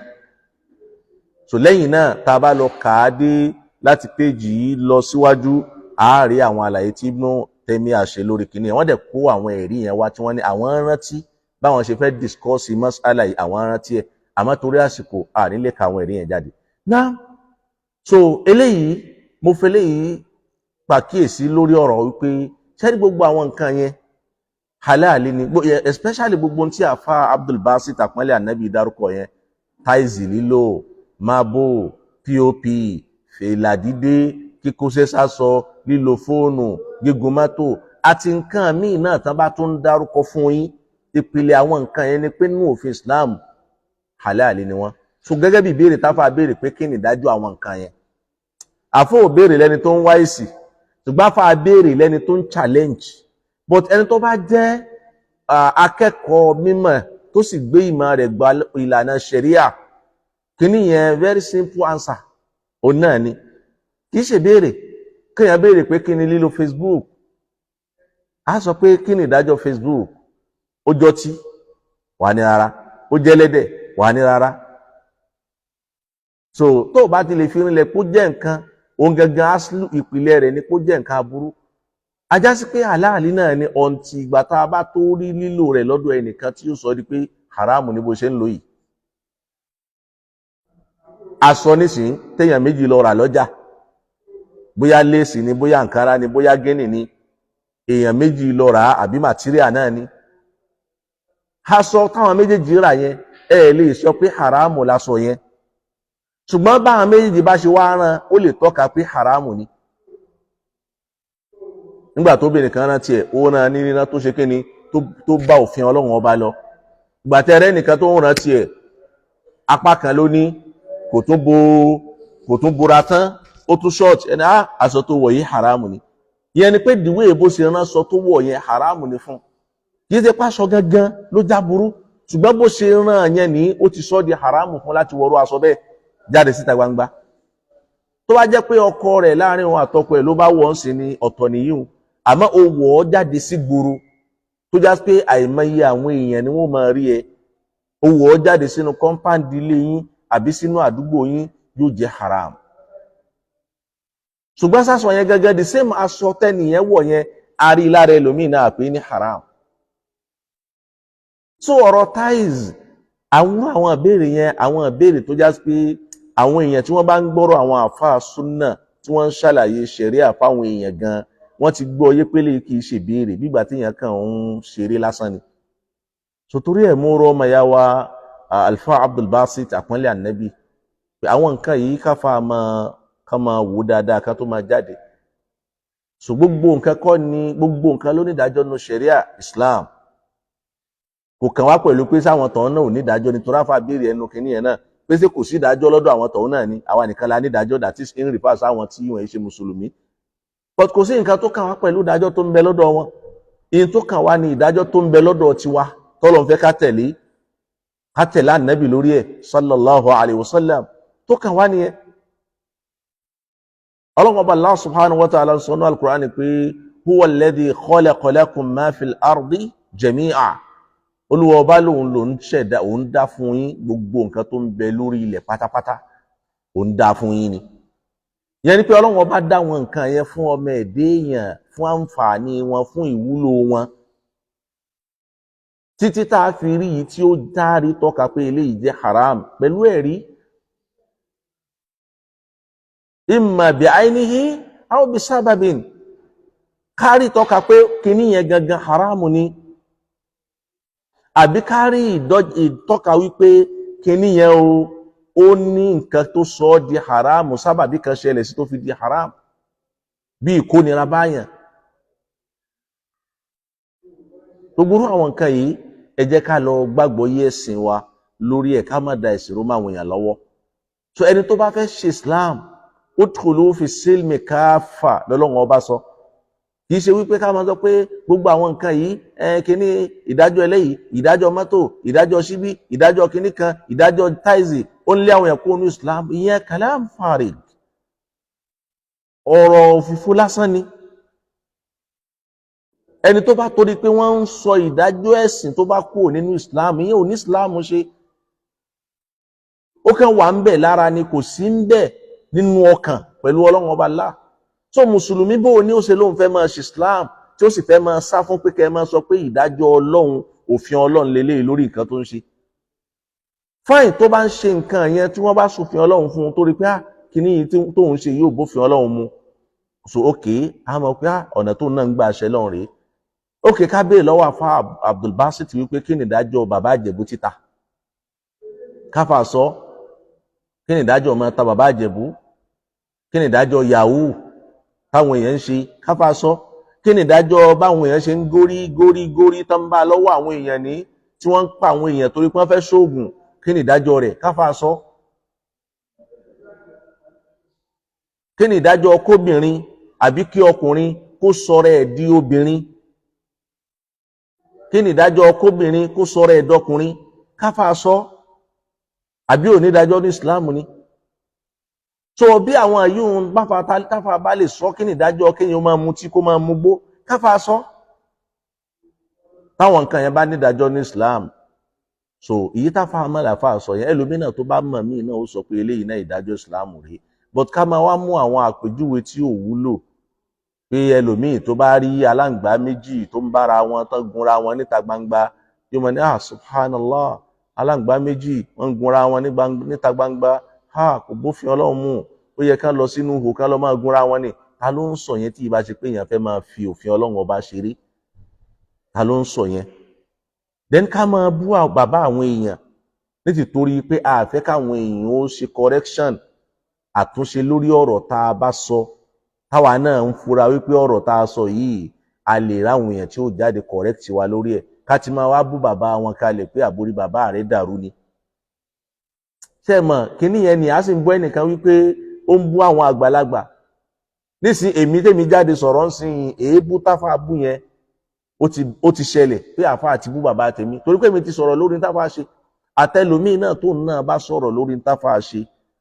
So lẹ́yìn náà, tá a bá lọ kà á dé láti péjì yìí lọ síwájú, a rí àwọn àlàyé tí Ibn Taymiyyah ṣe lórí kìíní. Wọ́n dẹ̀ kó àwọn ẹ̀rí yẹn wá tí wọ́n ní àwọn rántí báwọn ṣe fẹ́ discuss mas'ala yìí, àwọn rántí ẹ̀, àmọ́ torí àsìkò a ní lè ka àwọn ẹ̀rí yẹn jáde náà. So eléyìí, mo fẹ́ eléyìí pàkíyèsí lórí ọ̀rọ̀ wípé ṣẹ́rí gbogbo àwọn nǹkan yẹn halali ni, especially gbogbo ohun tí àfa Abdul Basit àpọ́nlé ànábì dárúkọ yẹn: tiles lílò, marble, POP, fìlà dídé, kíkóṣẹ́ sásọ, lílo fóònù, gígùn mọ́tò àti nǹkan míì náà tán bá tún ń dárúkọ fún yín, ìpìlẹ̀ àwọn nǹkan yẹn ni pé nínú òfin Islam, halali ni wọ́n. So gẹ́gẹ́ bí ìbéèrè táfà béèrè pé kí ni ìdájọ́ àwọn nǹkan yẹn, àfọ ò béèrè lẹ́ni tó ń wá èsì, ṣùgbọ́n àfà béèrè lẹ́ni tó ń challenge. But ẹni tó bá jẹ́ akẹ́kọ̀ọ́ mímọ̀ tó sì gbé ìmọ̀ rẹ̀ gba ìlànà ṣẹ̀ríà, kíní yẹn, very simple answer òun náà ni. Kì í ṣe béèrè kéèyàn béèrè pé kí ni lílo Facebook. A sọ pé kí ni ìdájọ́ Facebook? Ó jọtí? Wà ní rárá. Ó jẹ́lẹ́dẹ̀? Wà ní rárá. So tó o bá ti lè fi rinlẹ̀ kó jẹ́ nǹkan òun gangan, aslu ìpìlẹ̀ rẹ̀ ni kó jẹ́ nǹkan aburú, ajá sí pé àláàlí náà ni, ọ̀ǹtì ìgbà tá a bá tó rí lílò rẹ̀ lọ́dọ̀ ẹnìkan tí yóò sọ di pé haramu ni bó ṣe ń lò yìí. Aṣọ nísìnyí téèyàn méjì lọ rà lọ́jà, bóyá léèsì ni, bóyá àǹkárá ni, bóyá gẹ́nì ni, èèyàn méjì lọ rà á, àbí material náà ni, aṣọ táwọn méjèèjì rà yẹn, ẹ lè sọ pé haramu láṣọ yẹn. Ṣùgbọ́n báwọn méjèèjì bá ṣe wá rán, ó lè tọ́ka pé haramu ni. Nígbà tó bìnrin kan rántí ẹ̀, ó rán ní níná tó ṣe kíni, tó bá òfin Ọlọ́run Ọba lọ. Ìgbà tẹ́rẹ́ nìkan tó ń rántí ẹ̀, apá kan ló ní, kò tún bo, kò tún bora tán, ó tún short ẹni á, aṣọ tó wọ̀ yìí haramu ni. Ìyẹn ni pé dìwé bó ṣe ránṣọ tó wọ̀ yẹn, haramu ni fún. Kì í ṣe pàṣọ gangan ló já burú, ṣùgbọ́n bó ṣe rán yẹn ní, ó ti sọ di haramu fún láti wọrú aṣọ bẹ́ẹ̀ jáde síta gbangba. Tó bá jẹ́ pé ọkọ rẹ̀, láàrin òun àtọkọ ẹ̀ ló bá wọ̀ ọ́n sí ni, ọ̀tọ̀ nìyí o. Àmọ́ o wọ̀ ọ́ jáde sí gbòòrò tó já pé àìmọye àwọn èèyàn ni wọ́n máa rí ẹ, o wọ̀ ọ́ jáde sínú compound ilé yín àbí sínú àdúgbò yín, yóò jẹ́ haram. Ṣùgbọ́n sásọ yẹn gẹ́gẹ́, the same aṣọ tẹ́nìyẹn wọ̀ yẹn, a rí lára ẹlòmíì náà pé ní haram. So ọ̀rọ̀ tiles, àwọn ìbéèrè yẹn, àwọn ìbéèrè tó já sí pé àwọn èèyàn tí wọ́n bá ń gbọ́rọ̀ àwọn àfáà súnà tí wọ́n ń ṣàlàyé ṣẹ̀ríà fáwọn èèyàn gan, wọ́n ti gbọ́ yé pélé kì í ṣe béèrè bígbà tí èèyàn kàn ń ṣeré lásán ni. So torí ẹ̀ mú rọ́ ọmọ ya wa Alfa Abdulbasit àpọ́nlé ànábì pé àwọn nǹkan yìí káfa máa ká máa wò dáadáa ká tó máa jáde. So gbogbo nǹkan kọ́ ni gbogbo nǹkan ló ní ìdájọ́ nínú ṣẹ̀ríà Islam. Kò kàn wá pẹ̀lú pé sáwọn tọ̀hún náà ò ní ìdájọ́ ni, torí àfa béèrè ẹnu kìíní yẹn náà. Pé ṣé kò sí ìdájọ́ lọ́dọ̀ àwọn tọ̀hún náà ni? Àwa nìkan la ní ìdájọ́, that is in reverse àwọn tí wọ́n ṣe mùsùlùmí. But kò sí nǹkan tó kàn wá pẹ̀lú ìdájọ́ tó ń bẹ lọ́dọ̀ wọn. Ìyẹn tó kàn wá ní ìdájọ́ tó ń bẹ lọ́dọ̀ tiwa tọ́lọ́ ń fẹ́ ká tẹ̀lé, ká tẹ̀lé ànábì lórí ẹ̀ sallallahu alayhi wa sallam. Tó kàn wá nìyẹn. Ọlọ́run Ọba Allah subhanahu wa ta'ala sọ ní al-Qur'an pé huwa alladhi khalaqa lakum ma fil ardi jami'a. Olúwa Ọba lòun lòun ṣẹ̀dá, òun dá fún yín gbogbo nǹkan tó ń bẹ lórí ilẹ̀ pátápátá, òun dá fún yín ni. Yẹn ni pé Ọlọ́run Ọba dá wọn nǹkan yẹn fún ọmọ ẹ̀dẹ́ èèyàn, fún àǹfààní wọn, fún ìwúlò wọn, títí tá a fi rí yìí tí ó dárí tọ́ka pé eléyìí jẹ́ haram pẹ̀lú ẹ̀rí, imma bi'aynihi aw bisababin, kárí tọ́ka pé kíní yẹn gangan haramu ni, àbí kárí ìtọ́ka wípé kíní yẹn o, ó ní nǹkan tó sọ ọ́ di haramu, sábàbí kan ṣẹlẹ̀ sí tó fi di haram, bí ìkónira báyàn. Gbogbo àwọn nǹkan yìí, ẹ jẹ́ ká lọ gbàgbọ́ yé ẹ̀sìn wa lórí ẹ̀, ká má da ẹ̀sìn rú máwọn èèyàn lọ́wọ́. So ẹni tó bá fẹ́ ṣe Islam, udkhulu fi silmi káfà lọ́lọ́run Ọba sọ. Kì í ṣe wípé ká máa sọ pé gbogbo àwọn nǹkan yìí, ẹ kíní ìdájọ́ eléyìí, ìdájọ́ mọ́tò, ìdájọ́ síbí, ìdájọ́ kíní kan, ìdájọ́ táìsì, ó ń lé àwọn èèyàn kúrò ní Islam. Ìyẹn kalam farig, ọ̀rọ̀ òfìfo lásán ni. Ẹni tó bá torí pé wọ́n ń sọ ìdájọ́ ẹ̀sìn tó bá kúrò nínú Islam, ìyẹn ò ní Islam ṣe. Ó kàn wà ń bẹ̀ lára ni, kò sí ń bẹ̀ nínú ọkàn pẹ̀lú Ọlọ́run Ọba Allah. So mùsùlùmí bó ní ó ṣe lóun fẹ́ máa ṣe Islam, tí ó sì fẹ́ máa sá fún pé kẹ́ ẹ máa sọ pé ìdájọ́ Ọlọ́run, òfin Ọlọ́run lélẹ́yìí lórí nǹkan tó ń ṣe. Fáìn, tó bá ń ṣe nǹkan yẹn, tí wọ́n bá ṣòfin Ọlọ́run fún un, tó rí pé kíní yìí tóun ṣe yóò bófin Ọlọ́run mu, so ok, a mọ̀ pé ọ̀nà tóun náà ń gbà ṣe lọ́run rèé. Ok, ká béèrè lọ́wọ́ àfa Abdulbasit wípé kí ni ìdájọ́ bàbá Ìjẹ̀bú títa? Káfà sọ, kí ni ìdájọ́ ọmọ ta bàbá Ìjẹ̀bú? Kí ni ìdájọ́ yahoo táwọn èèyàn ń ṣe? Káfà sọ, kí ni ìdájọ́ báwọn èèyàn ṣe ń górí górí górí tán bá lọ́wọ́ àwọn èèyàn ní tí wọ́n ń pa àwọn èèyàn torí pé wọ́n fẹ́ ṣoògùn? Kí ni ìdájọ́ rẹ̀? Káfà sọ. Kí ni ìdájọ́ kóbìnrin àbí kí ọkùnrin kó sọ̀rọ̀ ẹ̀ di obìnrin? Kí ni ìdájọ́ kóbìnrin kó sọ̀rọ̀ ẹ̀ dọkùnrin? Káfà sọ. Àbí ò ní ìdájọ́ ní Islam ni? So bí àwọn yìí ń báfa táfà bá lè sọ kí ni ìdájọ́ kéèyàn máa mutí, kó máa mugbó, káfà sọ. Táwọn nǹkan yẹn bá ní ìdájọ́ ní Islam. So èyí táfà amọ̀làfà sọ yẹn, ẹlòmínà tó bá mọ̀ míì náà ó sọ pé eléyìí náà ìdájọ́ Islam rèé. But ká máa wá mú àwọn àpèjúwe tí ò wúlò, pé ẹlòmíì tó bá rí aláǹgbá méjì tó ń bára wọn tán gunra wọn níta gbangba, yóò mọ̀ ní ah subhanallah, aláǹgbá méjì wọ́n ń gunra wọn níta gbangba, ha kò bófin Ọlọ́run mu, ó yẹ ká lọ sínú ihò ká lọ máa gunra wọn ni. Ta ló ń sọ yẹn tí ìbá ṣe pé èèyàn fẹ́ máa fi òfin Ọlọ́run Ọba ṣeré? Ta ló ń sọ yẹn? Then ká máa bú bàbá àwọn èèyàn nítorí pé a fẹ́ káwọn èèyàn ó ṣe correction, àtúnṣe lórí ọ̀rọ̀ tá a bá sọ, táwa náà ń fura wípé ọ̀rọ̀ tá a sọ yìí, a lè ráwọn èèyàn tí ó jáde correct wa lórí ẹ̀, ká ti máa wá bú bàbá wọn kalẹ̀ pé àbórí bàbá rẹ̀ dàrú ni. Ṣé ẹ mọ̀ kíní yẹn ni a sì ń bọ́ ẹnìkan wípé ó ń bú àwọn àgbàlagbà nísìn. Èmi tèmi jáde sọ̀rọ̀ ń sìn, èébú táfà bú yẹn, ó ti ṣẹlẹ̀ pé àfa àti bú bàbá tèmi torí pé mi ti sọ̀rọ̀ lórí táfà ṣe. Àtẹlómìn náà tó náà bá sọ̀rọ̀ lórí táfà ṣe,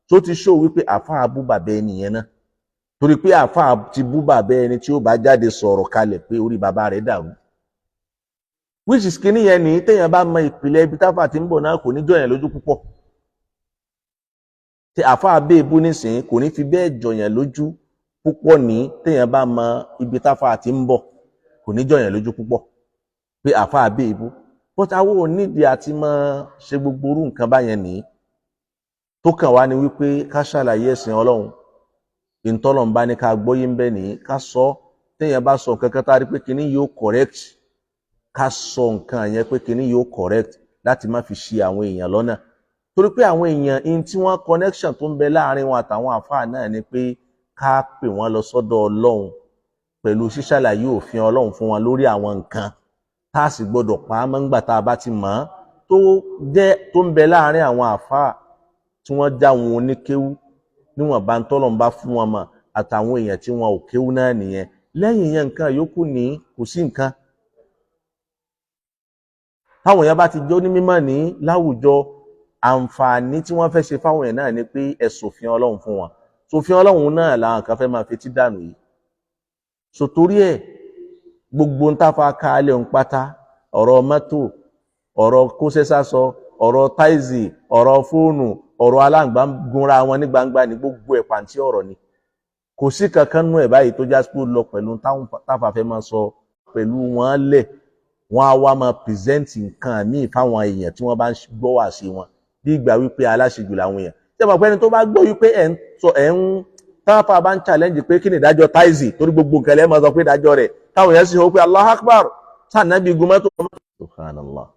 tó ti ṣó wípé àfa bú bàbá ẹni yẹn náà, torí pé àfa ti bú bàbá ẹni tí ó bá jáde sọ̀rọ̀ kalẹ̀ pé orí bàbá rẹ̀ dàrú, which is kíní yẹn ní téèyàn bá mọ ìpìlẹ̀ ibi táfà ti ń bọ̀ náà, kò ní jọyàn lójú púpọ̀. Tí àfa abéèbú nísìnyí, kò ní fi bẹ́ẹ̀ jọyàn lójú púpọ̀ ní téèyàn bá mọ ibi táfà ti ń bọ̀, kò ní jọyàn lójú púpọ̀ pé àfa abéèbú. But àwọn ò nídìí àti máa ṣe gbogbo orú nǹkan báyẹn ní. Tó kàn wá ní wípé ká ṣàlàyé ẹ̀sìn Ọlọ́run, ìtọ́lọ̀ ń bá ní ká gbóyè ń bẹ̀ ní ká sọ. Téèyàn bá sọ nǹkan kan tá a rí pé kíní yóò correct, ká sọ nǹkan yẹn pé kíní yóò correct, láti má fi ṣì àwọn èèyàn lọ́nà, torí pé àwọn èèyàn in tí wọ́n connection tó ń bẹ láàrin wọn àtàwọn àfáà náà ni pé ká pè wọ́n lọ sọ́dọ̀ Ọlọ́run pẹ̀lú ṣíṣàlàyé òfin Ọlọ́run fún wọn lórí àwọn nǹkan tá a sì gbọdọ̀ pa á mọ́ ńgbà tá a bá ti mọ̀ ọ́n, tó jẹ́ tó ń bẹ láàrin àwọn àfáà. tí wọ́n já wọn oníkéwú níwọ̀nba tọ́lọ̀ ń bá fún wọn mọ̀, àtàwọn èèyàn tí wọn ò kéwú náà nìyẹn. Lẹ́yìn yẹn, nǹkan yòókù ní kò sí nǹkan. Táwọn èèyàn bá ti jó ní mímọ̀ ní láwùjọ, àǹfààní tí wọ́n fẹ́ ṣe fáwọn èèyàn náà ni pé ẹ ṣòfin Ọlọ́run fún wọn. Ṣòfin Ọlọ́run náà làwọn kan fẹ́ máa fetí dànù yìí. So torí ẹ̀, gbogbo ń táfa kálẹ̀ ń pátá, ọ̀rọ̀ mọ́tò, ọ̀rọ̀ kóṣẹ́sá sọ, ọ̀rọ̀ táìsì, ọ̀rọ̀ fóònù, ọ̀rọ̀ aláǹgbá gúnra wọn ní gbangba ní gbogbo ẹ̀, pàǹtí ọ̀rọ̀ ni. Kò sí kankan nú ẹ̀ báyìí tó já sí pé ó lọ pẹ̀lú táfà fẹ́ máa sọ pẹ̀lú wọn lẹ̀. Wọ́n á wá máa present nǹkan míì fáwọn èèyàn tí wọ́n bá ń gbọ́ wá sí wọn, bí ìgbà wípé aláṣejù làwọn èèyàn. Ṣé mọ̀ pé ẹni tó bá gbọ́ wípé ẹ̀ ń sọ, ẹ̀ ń táfà bá ń challenge pé kí ni ìdájọ́ táìsì, torí gbogbo nǹkan lẹ́ẹ̀ máa sọ pé ìdájọ́ rẹ̀, táwọn èèyàn sì hó pé Allahu Akbar, sáà nábì gun mọ́tò. Subhanallah.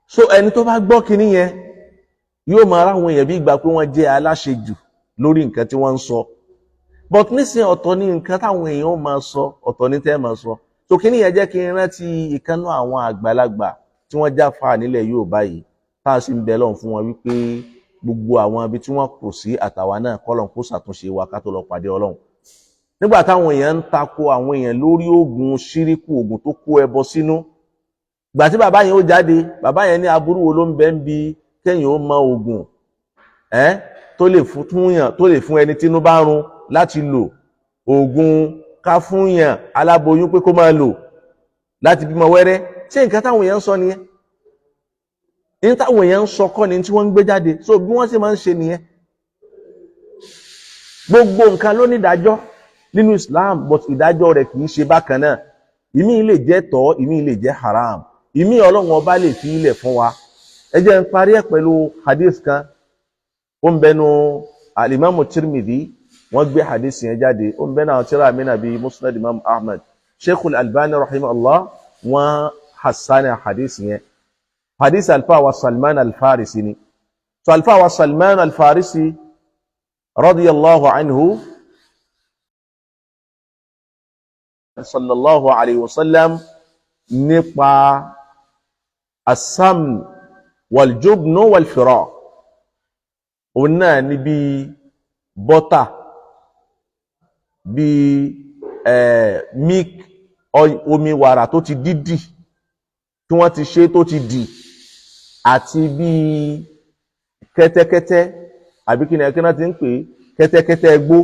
So ẹni tó bá gbọ́ kinní yẹn yóò máa ráwọn èèyàn bí ìgbà pé wọ́n jẹ́ aláṣejù lórí nǹkan tí wọ́n ń sọ. But nísìnyí, ọ̀tọ̀ ní nǹkan táwọn èèyàn máa sọ, ọ̀tọ̀ ní tẹ́ máa sọ. So kinní yẹn jẹ́ kí n rántí ìkànnú àwọn àgbàlagbà tí wọ́n já fa nílẹ̀ Yorùbá yìí, tá a sì ń bẹ lọ́hùn fún wọn wípé gbogbo àwọn ibi tí wọ́n kù sí, àtàwa náà, kọ́lọ́n kó ṣàtúnṣe wa ká tó lọ pàdé Ọlọ́run. Nígbà táwọn èèyàn ń tako àwọn èèyàn lórí oògùn ṣíríkù, oògùn tó kó ẹbọ sínú, gbà tí bàbá yẹn ó jáde, bàbá yẹn ní aburú wo ló ń bẹ ń bi kéèyàn ó mọ oògùn ẹ tó lè fún yàn, tó lè fún ẹni tínú bá run láti lò, oògùn ká fún yàn aláboyún pé kó máa lò láti bímọ wẹ́rẹ́. Ṣé nǹkan táwọn èèyàn ń sọ nìyẹn? Ní táwọn èèyàn ń sọ kọ́ ni tí wọ́n ń gbé jáde. So bí wọ́n sì máa ń ṣe nìyẹn. Gbogbo nǹkan ló ní ìdájọ́ nínú Islam, but ìdájọ́ rẹ̀ kì í ṣe bákan náà. Ìmí lè jẹ́ tọ́, ìmí lè jẹ́ haram, ìmí Ọlọ́run Ọba lè fi ilẹ̀ fún wa. Ẹ jẹ́ n parí ẹ̀ pẹ̀lú hadith kan. Ó ń bẹnu Alimamu Tirmidhi, wọ́n gbé hadith yẹn jáde. Ó ń bẹnu àwọn tírà mìíràn bíi Musnad Imam Ahmad. Sheikhul Albani rahimahullah, wọ́n hassana hadith yẹn. Hadith alfa wa Salman Alfarisi ni. So alfa wa Salman Alfarisi radiyallahu anhu, sallallahu alayhi wa sallam, nípa asam waljubnu walfira, òun náà ní bí bọ́tà, bí milk, omi wàrà tó ti dídì tí wọ́n ti ṣe tó ti dì, àti bí kẹ́tẹ́kẹ́tẹ́, àbí kí ni ẹ̀kí náà ti ń pè kẹ́tẹ́kẹ́tẹ́ gbó,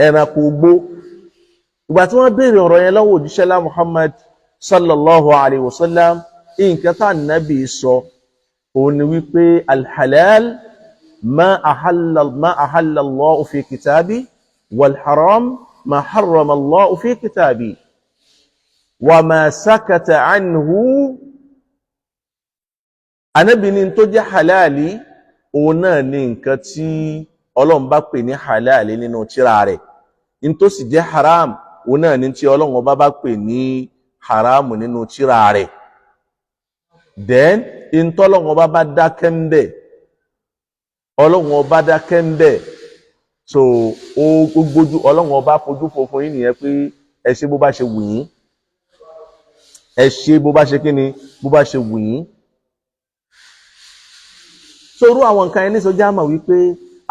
ẹranko gbó. Ìgbà tí wọ́n béèrè ọ̀rọ̀ yẹn lọ́wọ́ òjíṣẹ́ lá Muhammad sallallahu alayhi wa sallam, nǹkan tá nàbì sọ òun ni wípé alhalal ma ahalla Allahu fi kitabi, walharam ma harrama Allahu fi kitabi, wa ma sakata anhu. Ànábì ní tó jẹ́ halali, òun náà ní nǹkan tí Ọlọ́run bá pè ní halali nínú tírà rẹ̀. Ní tó sì jẹ́ haram, òun náà ní tí Ọlọ́run ọba bá pè ní haramu nínú tírà rẹ̀. Then ìntọ́lọ́run ọba bá dákẹ́ ń bẹ̀, Ọlọ́run ọba dákẹ́ ń bẹ̀. So ó gbójú Ọlọ́run ọba fojú fo fún yín nìyẹn pé ẹ ṣe bó bá ṣe wù yín, ẹ ṣe bó bá ṣe kí ni, bó bá ṣe wù yín. Sorú àwọn nǹkan ẹni sọjá mọ̀ wípé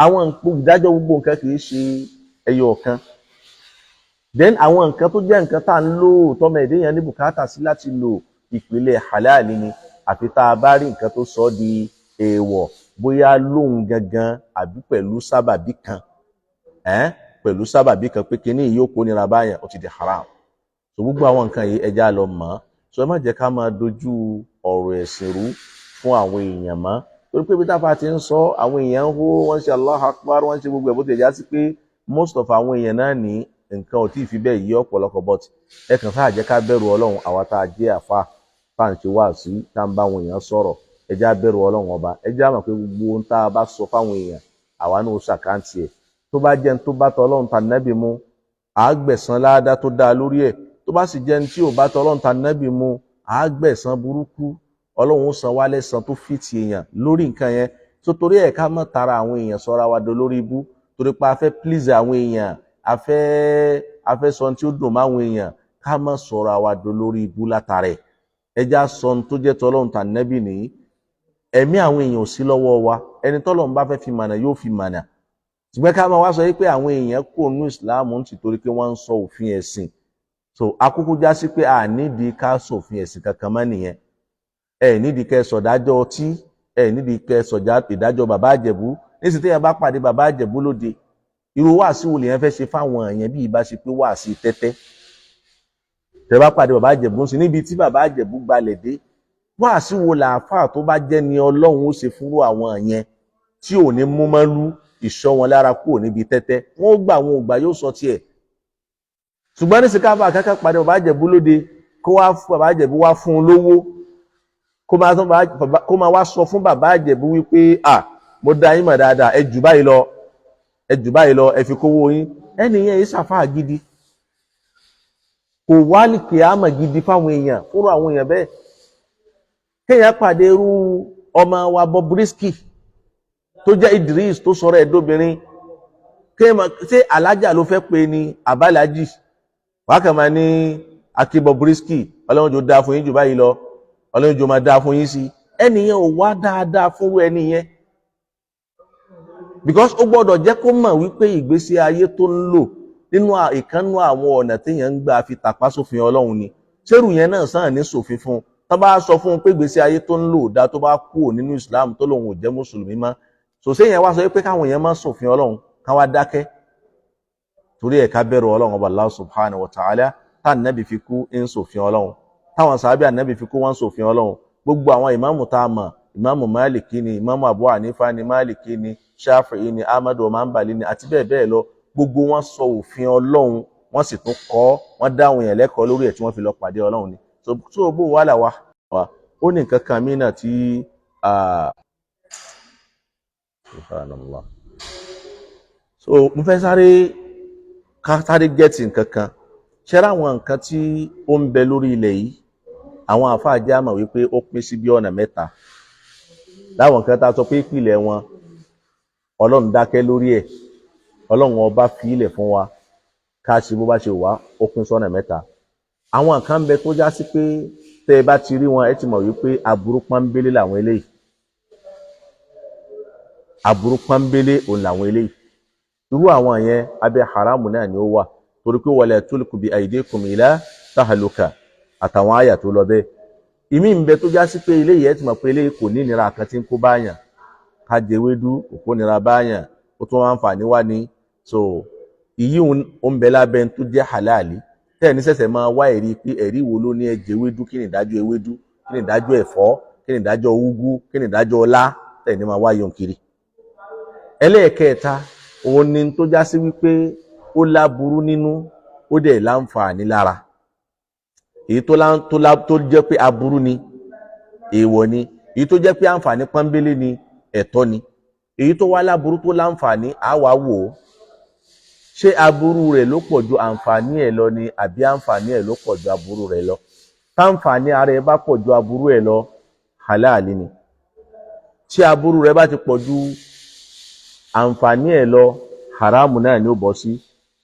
àwọn ìdájọ́ gbogbo nǹkan kì í ṣe ẹyọ kan. Then àwọn nǹkan tó jẹ́ nǹkan tá à ń lò, tọ́mọ ẹ̀dẹ́ yẹn ní bùkátà sí láti lò, ìpìlẹ̀ halali ni, àfi tá a bá rí nǹkan tó sọ ọ́ di èèwọ̀, bóyá lóhun gangan àbí pẹ̀lú sábàbí kan, pẹ̀lú sábàbí kan pé kíní yìí yóò kó nira báyẹn, ó ti di haram. So gbogbo àwọn nǹkan yìí, ẹja lọ mọ̀. So ẹ má jẹ́ ká máa dojú ọ̀rọ̀ ẹ̀sìn rú fún àwọn èèyàn mọ́, torí pé bí táfà ti ń sọ, àwọn èèyàn ń hó, wọ́n ń ṣe Allahu Akbar, wọ́n ń ṣe gbogbo ẹ̀, bó ti já sí pé most of àwọn èèyàn náà ní nǹkan ò tí ì fi bẹ́ẹ̀ yí ọ̀pọ̀lọpọ̀. But ẹ kàn sáà jẹ́ ká bẹ̀rù Ọlọ́run. Àwa tá a jẹ́ àfa, tá à ń ṣe wáàsí, tá à ń bá àwọn èèyàn sọ̀rọ̀, ẹ jẹ́ á bẹ̀rù Ọlọ́run Ọba. Ẹ jẹ́ á mọ̀ pé gbogbo ohun tá a bá sọ fáwọn èèyàn, àwa náà ó ṣàkáǹtì ẹ̀. Tó bá jẹ́ ní tó bá tọ Ọlọ́run ta nẹ́bì mu, à á gbẹ̀san láádá tó dáa lórí ẹ̀. Tó bá sì jẹ́ ní tí ò bá tọ Ọlọ́run ta nẹ́bì mu, à á gbẹ̀san burúkú. Ọlọ́run ó san wá lẹ́san tó fìtì èèyàn lórí nǹkan yẹn. Tó torí ẹ̀, ká má tara àwọn èèyàn sọ́ra wa do lórí ibú, torí pé a fẹ́ please àwọn èèyàn, a fẹ́ sọ tí ó dùn máwọn èèyàn. Ká má sọ̀rọ̀ àwa dolórí ibú látara ẹ̀. Ẹja sọ ohun tó jẹ́ tọ́lọ́run tà nẹ́bì nìyí. Ẹ̀mí àwọn èèyàn ò sí lọ́wọ́ wa. Ẹni tọ́lọ́run bá fẹ́ fi mànà yóò fi mànà. Ṣùgbọ́n ká máa wá sọ pé àwọn èèyàn kò nú ìsìláàmù ń tìtorí pé wọ́n ń sọ òfin ẹ̀sìn. So akúkú já sí pé a nídìí ká sòfin ẹ̀sìn kankan mọ́ nìyẹn. Ẹ nídìí kẹ́ sọ̀dájọ́ ọtí, ẹ nídìí kẹ́ sọ̀já ìdájọ́ bàbá àjẹ̀bú. Nísìsiyìí téèyàn bá pàdé bàbá àjẹ̀bú lóde, irú wáàsí wo lèèyàn fẹ́ ṣe fáwọn èèyàn bí ìbá ṣe pé wáàsí tẹ́tẹ́? Tẹ́ bá pàdé bàbá àjẹ̀bú sí níbi tí bàbá àjẹ̀bú gbalẹ̀ dé, wáàsí wo làáfàá tó bá jẹ́ ni Ọlọ́run ó ṣe fúnrú àwọn yẹn tí ò ní mú mọ́lú ìṣọ́ wọn lára kúrò níbi tẹ́tẹ́? Wọ́n ó gbà, wọn ò gbà, yóò sọ tiẹ̀. Ṣùgbọ́n ní sìkáfà kankan pàdé bàbá àjẹ̀bú lóde, kó wá fún bàbá àjẹ̀bú, wá fún un lówó, kó máa wá sọ fún bàbá àjẹ̀bú wípé à mo dá yín mọ̀ dáadáa, ẹ jù báyìí lọ, ẹ jù báyìí lọ, ẹ fi kówó yín. Ẹni yẹn yìí ṣàfáà gidi, kò wá ní kìámà gidi fáwọn èèyàn fúnra àwọn èèyàn bẹ́ẹ̀. Kéèyàn pàdé irú ọmọ wa Bobrisky tó jẹ́ Idris tó sọ̀rọ̀ ẹ̀dóbìnrin, kéèyàn ṣé alájà ló fẹ́ pè ní àbálájì, wàá kàn máa ní akí Bobrisky, Ọlọ́run jò dáa fún yín jù báyìí lọ, Ọlọ́run jò máa dáa fún yín sí. Ẹni yẹn ò wá dáadáa fúnrú ẹni yẹn, because ó gbọ́dọ̀ jẹ́ kó mọ̀ wípé ìgbésí ayé tó ń lò nínú ìkànnú àwọn ọ̀nà téèyàn ń gbà fi tàpá sófin Ọlọ́run ni. Ṣérù yẹn náà sàn ní sòfin fún un? Tó bá sọ fún un pé ìgbésí ayé tó ń lò dá, tó bá kúrò nínú Islam, tó lòun ò jẹ́ mùsùlùmí mọ́, sòsé yẹn wá sọ pé káwọn èèyàn má sòfin Ọlọ́run, ká wá dákẹ́? Torí ẹ̀, ká bẹ̀rù Ọlọ́run Ọba Allah subhanahu wa ta'ala. Tá ànábì fi kú, ń sòfin Ọlọ́run. Táwọn sàábì ànábì fi kú, wọ́n ń sòfin Ọlọ́run. Gbogbo àwọn ìmáàmù tá a mọ̀, ìmáàmù Máàlìkì ni, ìmáàmù Abu Hanifa ni, Máàlìkì ni, Shafi'i ni, Ahmadu Hanbali ni, àti bẹ́ẹ̀ bẹ́ẹ̀ lọ, gbogbo wọn sọ òfin Ọlọ́run, wọ́n sì tún kọ́, wọ́n dá àwọn èèyàn lẹ́kọ̀ọ́ lórí ẹ̀ tí wọ́n fi lọ pàdé Ọlọ́run ni. So bó wàhálà wa ó ní nǹkan kan mí náà tí, subhanallah. So mo fẹ́ sáré ká sáré get nǹkan kan. Ṣẹ́rẹ́ àwọn nǹkan tí ó ń bẹ lórí ilẹ̀ yìí, àwọn àfáà jẹ́ àmọ̀ wípé ó pín sí bí ọ̀nà mẹ́ta. Láwọn nǹkan tá a sọ pé ìpìlẹ̀ wọn, Ọlọ́run dákẹ́ lórí ẹ̀, Ọlọ́run Ọba fi ilẹ̀ fún wa ká ṣe bó bá ṣe wà, ó pín sọ́nà mẹ́ta. Àwọn kan ń bẹ tó já sí pé tẹ́ ẹ bá ti rí wọn, ẹ ti mọ̀ wípé aburú pọ́nbélé làwọn eléyìí, aburú pọ́nbélé òun làwọn eléyìí. Irú àwọn yẹn, abẹ́ haramu náà ni ó wà, torí pé wala tulqu bi aydikum ila tahluka àtàwọn àyà tó lọ bẹ́ẹ̀. Ìmí ń bẹ tó já sí pé eléyìí, ẹ ti mọ̀ pé eléyìí kò ní ìnira kan tí ń kó báyàn. Ká jẹ ewédú kò kó nira báyàn, ó tún wá ń fà níwá ní. So ìyí ó ń bẹ lábẹ́ tó jẹ́ halali, tẹ́ ẹ̀ ní sẹ̀sẹ̀ máa wá ẹ̀rí pé ẹ̀rí wo ló ní ẹ jẹ ewédú, kí ni ìdájọ́ ewédú, kí ni ìdájọ́ ẹ̀fọ́, kí ni ìdájọ́ úgú, kí ni ìdájọ́ ọlá, tẹ́ ẹ̀ ní máa wá yọ̀ kiri. Ẹlẹ́ẹ̀kẹta, òun ni tó já sí wípé ó láburú nínú, ó dẹ̀ láǹfààní lára. Èyí tó jẹ́ pé aburú ni, èèwọ̀ ni. Èyí tó jẹ́ pé àǹfààní pọ́nbélé ni, ẹ̀tọ́ ni. Èyí tó wá láburú tó láǹfààní, á wá wò ó, ṣé aburú rẹ̀ ló pọ̀ ju àǹfààní ẹ̀ lọ ni, àbí àǹfààní ẹ̀ ló pọ̀ ju aburú rẹ̀ lọ? Táǹfààní ara ẹ̀ bá pọ̀ ju aburú ẹ̀ lọ, halali ni. Tí aburú rẹ̀ bá ti pọ̀ ju àǹfààní ẹ̀ lọ, haramu náà ni ó bọ́ sí.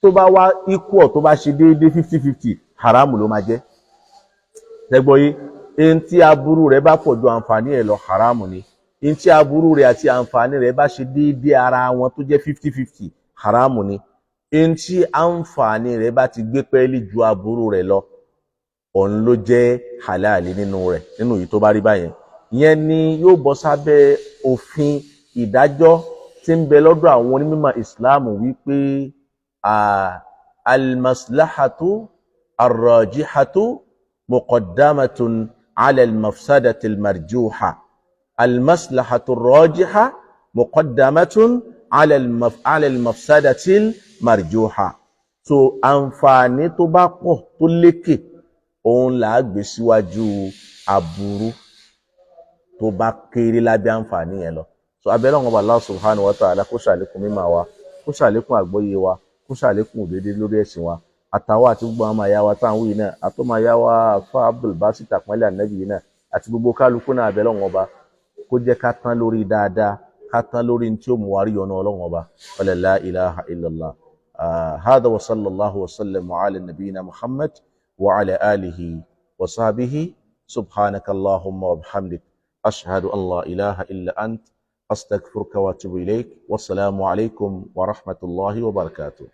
Tó bá wá equal, tó bá ṣe déédéé 50-50, haramu ló máa jẹ́. Tẹ́gbọ́ yé? Ẹni tí aburú rẹ̀ bá pọ̀ ju àǹfààní ẹ̀ lọ, haramu ni. Ẹni tí aburú rẹ̀ àti àǹfààní rẹ̀ bá ṣe déédéé ara wọn, tó jẹ́ 50-50, haramu ni. Ẹni tí àǹfààní rẹ̀ bá ti gbé pẹ́ẹ́lí ju aburú rẹ̀ lọ, òun ló jẹ́ halali nínú rẹ̀. Nínú yìí tó bá rí báyẹn, ìyẹn ni yóò bọ́ sábẹ́ òfin ìdájọ́ tí ń bẹ lọ́dọ̀ àwọn onímọ̀ Islam wípé almaslahatu arrajihatu muqaddamatun ala almafsadati almarjuha, almaslahatu arrajiha muqaddamatun ala almafsadati almarjuha. So àǹfààní tó bá pọ̀, tó lékè, òun là á gbé síwájú aburú tó bá kéré lábẹ́ àǹfààní yẹn lọ. So abẹ́rẹ́ wọn bá Allah subhanahu wa ta'ala kó ṣàlékún mímọ̀ wa, kó ṣàlékún àgbọ́yé wa, kó ṣàlékún òdodo lórí ẹ̀sìn wa, àtàwọn àti gbogbo àwọn àyà wa táwọn wí náà, àtọ́mọ àyà wa fa Abdul Basit àpọ́nlé ànábì yìí náà, àti gbogbo kálukú náà. Abẹ́rẹ́ wọn bá kó jẹ́ ká tán lórí dáadáa, ká tán lórí tí ó mú wa rí ọ̀nà Ọlọ́run Ọba. Wala la ilaha illallah. هذا وصلى الله وسلم على نبينا محمد. Wa ala alihi wa sahbihi. Subhanaka Allahumma wa bihamdik. Ashhadu an la ilaha illa ant. Astaghfiruka wa atubu ilayk. Wassalamu alaikum wa rahmatullahi wa barakatuh.